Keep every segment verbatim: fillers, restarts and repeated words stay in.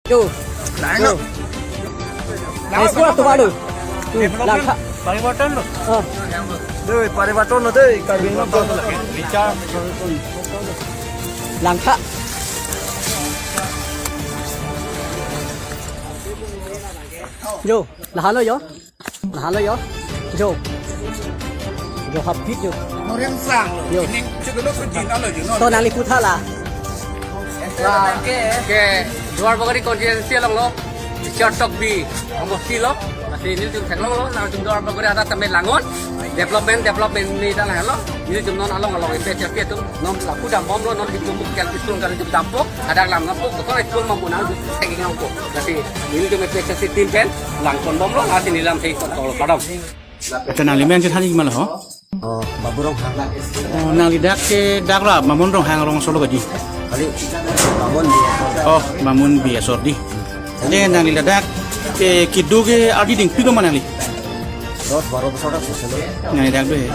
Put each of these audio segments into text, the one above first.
Yo. Yo. High school atum ado. Hmm, Langkha. Parivarton lo. Ah. Dei, parivarton lo dei, Karbi Anglong. Richard. Langkha. Yo, lahelo yo. Lahelo yo. Jo. Jo hapit jo. Noreng sang lo. Yo. Ining chukulo sujin alo jo. To nangli putha la. Ke Duarbagori constituency along lo. Richard Tokbi. Amo si lo. Lasi nelitum theklong lo. Nangtum Duarbagori arat tame langnon. Development, development ni dang lo. Nelitum non along along ipe chapi atum. Non lapu dambom lo non itum kel school kali itum dampo. Hadak lam nangpo, kosong school mampu nang thek nangpo. Lasi nelitum A P H L C team pen langpon bomlo, lasi neli lam thek tol padam. Acha nangli men chethan ik ma lo ho? Oh, Babu Ronghang. Oh, nangli dak ke dak la Mamun Ronghang rong solo gaji. Kali Mamun di. Oh, Mamun bi asor di. Ante nangli ladak ke kedo ke ardi dingpi lo ma nangli? Dos baro bosor dak selo. Nangli dak do he.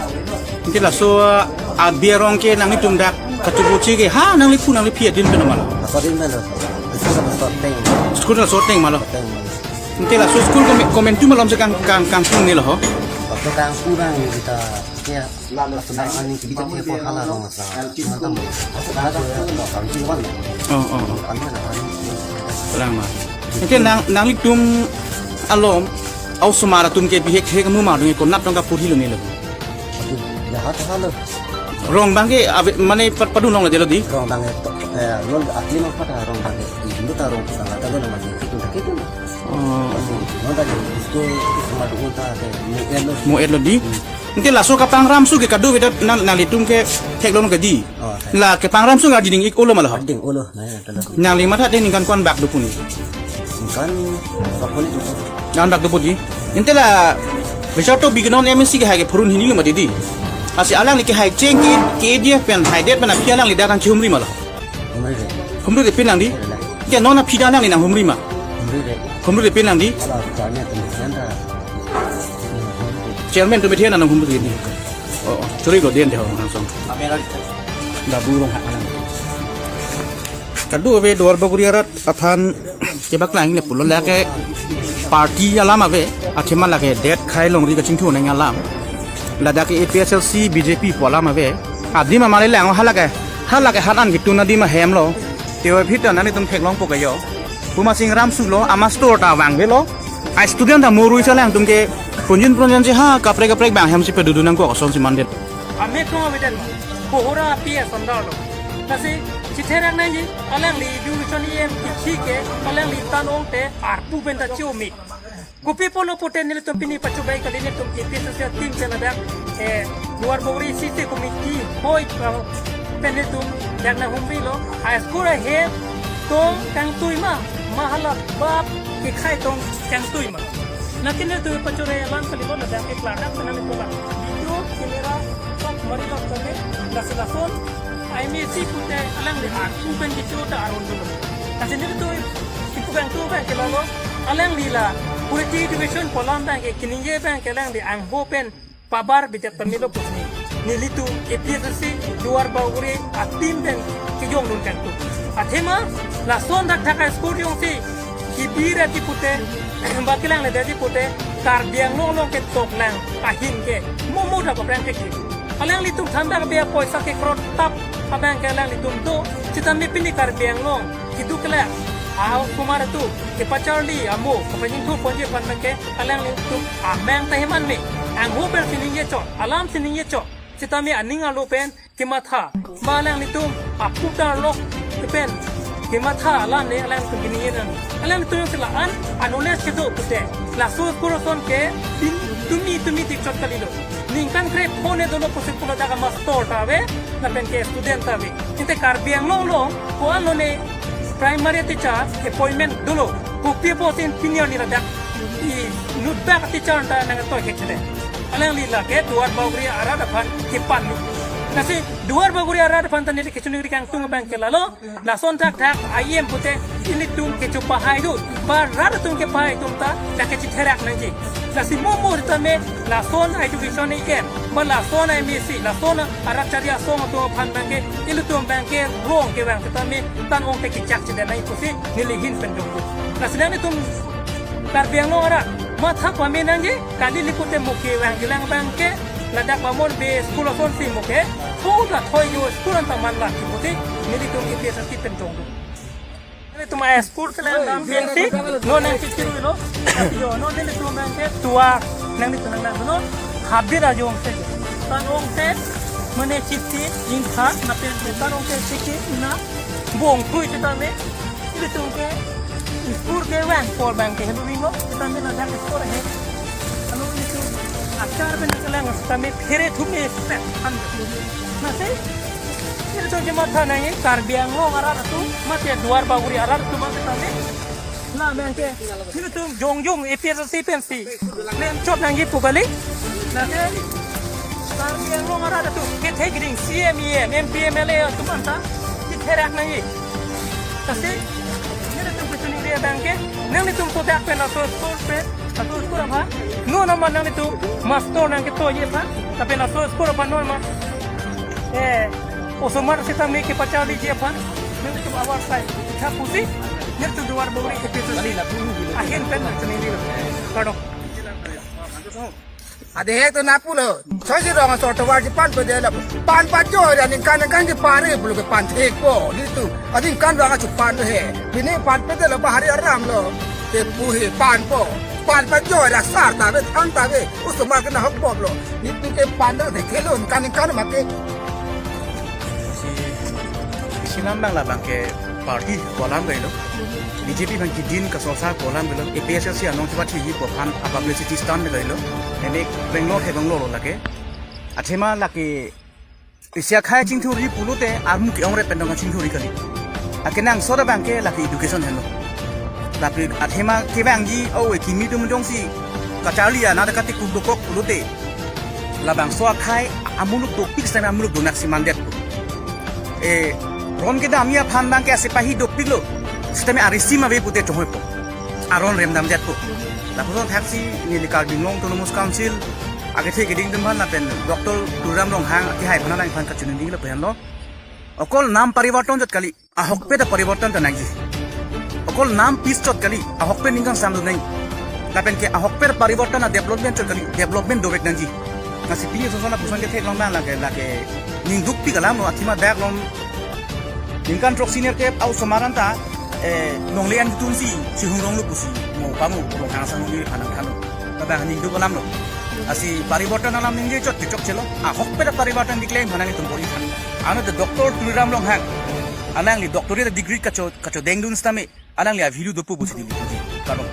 Ante laso, ah, abi arong ke nanglitum dak kachubuchi ke ha nangli phu nangli phi adin pen ma lo? Asor din pen lo. School asor teng. School asor teng ma lo? Teng ma lo. Ante laso school komen-, komentu malom si kang, kang, kangtung ne lo ho? Waktu kangtung bang kita ya. Lalu sedang ani kita punya pokok hala dong asa. Mata mo. Asa dah tu kangtung kan. Oh, oh, oh. Anu na. Lang ma. Ante nang, nanglitum alom, au sumar atum ke bihek hek mu ma dung ko nat tong ka purhi lo ne lo. Jahat halo. Rong bang ke ave, mane pat padun long le delo di. Rong bang ke to, eh, non atli non pat rong bang ke. Ibu ta rong sana ta lo masih itu tak itu. Oh. Masih non ta itu school sama dulu ta ke mu elo. Mu elo di. Ante laso kapangram su ke kado vedat nang, nanglitum ke theklong ke di. Oh, okay. La kapangram su ngardi ding ik olo ma lo ho? Ding olo, na ya, tala. Nangli matha ding ningkan ko-an bak do pu ni? Ningkan, bak pu ni do pu. Ningkan bak do pu di. Ante la, Richard Tokbi ke non M A C ke hai ke phurun hini lo ma di di. Lasi alangli ke hai cheng ke, ke dia pen, hai det pen aphi alangli dak kangchihumri ma lo? Humri re. Humri re pin nang di? Re. Ke non aphi dak alangli nanghumri ma? Humri re. Humri re pin nang di? Ala, kami atum sian ta. Chairman atum pen nanghumri di. Oh, oh. Churi lo din de ho langsung. Babu Ronghang. Kado-kave Duarbagori arat aphan kebaklang le pulo lake party alam ave, athema lake det khai longri kachingthunang alam. Ladak ke A P H L C B J P pu alam ave. Adim amale lang halake, halake halan kitun adim ahem lo. Tewa phita nanglitum theklongpo kayo. Puma sing ram su lo, amastor ta vangve lo. A student ta morui sa alangtum ke pronjin pronjin si ha kaprek kaprek bang hem si pedudu nangkok ason si mandet. Ame kong avedet. Kohora api asondar lo. Lasi chitherak nangji, alangli education E M kithi ke, alangli tan ong te arpu pen ta chumi. Kopi pulo pute nelitum pini pachubai kali nelitum A P H L C team pen ladak, eh, Duarbagori C C committee hoi, eh, pen nelitum dak nanghumri lo. High school ahem tong kangtui ma, ma hala bap kekhai tong kangtui ma. Lasi nelitum pachore alam kali lo ladak ke klardak pen nelitum la. Video, camera, sok mari lo kami, lasi lason, I M A C pute alangli arpu pen video ta aron dolo. Lasi nelitum ipu bang tu bang ke lalo, alangli la, quality education pu alam bang ke kiningje bang ke alangli angho pen pabar bijak pamilo pusni. Nelitum A P H L C Duarbagori ateam pen kejong dun kangtui. Athema lason dak thak a school jongsi kibir ati pute, ba kelang le ati pute, Karbi Anglong along ketok lang ahin ke momo dak kaprang ke ki. Alanglitum thandak be poisa ke crore tap abang ke alanglitum do, sitame pini Karbi Anglong keduk le, ah, kumar tu kepacharli amo kapanyingthur ponji aphan abang ke alanglitum amang ta heman me. Angho pen siningje chot, alam siningje chot. Sitame aning alo pen kematha, ba alanglitum aputar lok pen kematha alam ne alanglitum gini yenan. Alanglitum sila an anole kedo pute. Laso school ason ke din tumi tumi dik chot kalilo. Ningkan kre phone dolo pusi pulo dak amastor ta ave, lapen ke student ta ave. Ante Karbi Anglong along ko-an lone primary teacher appointment dolo. Kopi apotsi pini arni ladak inutbak teacher ta nangtoi kekchede. Alangli lake Duarbagori arat aphan kepanlu. Lasi Duarbagori arat aphan ta neli kachiningri kangtung abang ke lalo, lason thakthak ahem pute ilitum kecho pahai do, ba rat atum kepahai atum ta la kechitherak nangji. Lasi mo mo tame lason a-education ahem, ba lason a-M A C, lason arat chari asong atum aphan abang ke ilitum abang ke rong kevang tame tan ong te kechak chedam nangji pusi neli ahin pen dong. Lasi nanglitum Karbi Anglong arat matha pame nangji, kali likute mo kevang kelang abang ke, ladak bamon be school asonsi mo ke, thoi la thoi yo school anta man la kiputi, nelitum A P S S C pen dong. Nelitum a school kelang abang pensi, non nangchichiruilo, yo, non nelitum abang ke, tua, nanglitum nang nang, non, habit ajong se, tan ong se, mane chiti, ingkha, na pen, tan ong se, chiti, na, bong tui chita me, ilitum ke, school kevang, por abang ke, helu ringo, chita me, ladak school he, alo ilitum, achar pen kelang, chita me, phere thum me, pet, han, na se, ilitum ke matha nangji, Karbi Anglong arat atum, mate Duarbagori arat atum, mate tame. La abang ke, ilitum jongjong A P S S C pensi klem chot nangji pu kali. Lake, Karbi Anglong arat atum, kethe gring C E M, E M, M P, M L A atum anta, chitherak nangji. Lasi, nelitum kachiningri abang ke, nanglitum sodak pen laso school pen, laso school aphan, non amat nanglitum master nangketoji aphan, lapen laso school aphan non amat, eh, osomar sitame kepacharliji aphan, nanglitum awar sai, tha pusi, nelitum Duarbagori A P S S C ahin pen kachiningri. Kardom. Adehek to napulo. Sosi rong asor tovar si pan pedelo. Pan pajoi ra ningkan ningkan si pare pulo ke pan thekpo. Nelitum. Aningkan rong achu pan he. Pini pan pedelo bahari aram lo. Te pu he panpo. Pan pajoi ra sar ta ve thang ta ve. Osomar ke nahok bomlo. Nelitum ke pan do theklong ningkan ningkan mate. Si, si nam bang labang ke party ko alam kailo. B J P abang ke din kasosa ko alam kailo. A P S S C anong chepathiji pu aphan a-publicity stunt kailo. Ene Bangalore he Bangalore lo lake. Athema lake isi akhei chingthurji pulote armu ke-ongre pen dong chingthurji kali. Akenangsot abang ke lake education henlo. Lapen athema kevangji, o, kimi atum jongsi kacharli anat kate kudokok pulote, labangso akhei amuluk dopik sitame amuluk donak si mandetpo. E, ron kedamji aphan abang ke asepahi dopiklo. Sitame arisim ave pute chohoipo. Aron rem damjatpo. Lapuson thaksi neli Karbi Anglong Autonomous Council akethe keding atum aphan lapen Doctor Tuliram Ronghang akehai aphan alangphan kachiningri lapu henlo. Okol nam parivarton chot kali, ahokpet aparivarton ta nangji. Okol nam pis chot kali, ahokpet ningkan samdun nangji. Lapen ke ahokpet parivarton a-development chot kali, development dovek nangji. Lasi pini soson lapuson ketheklong abang lake, lake ning dukpik alam lo, athema dak lom. Ningkan throk senior ke a-osomar anta, eh, longle an tumsi, si hungrong lo pusi, mo pamu, Ronghang asangho neliphan nangthanlo. Labang ning duk alam lo. Lasi parivarton alam ningje chot chokchelo. Ahokpet parivarton diklem aphan nanglitum bor-i tha. Anke Doctor Tuliram Ronghang, alangli doctorate degree kacho, kachodengdun sitame, alangli a-video dopo pusi neli puji. Kardom.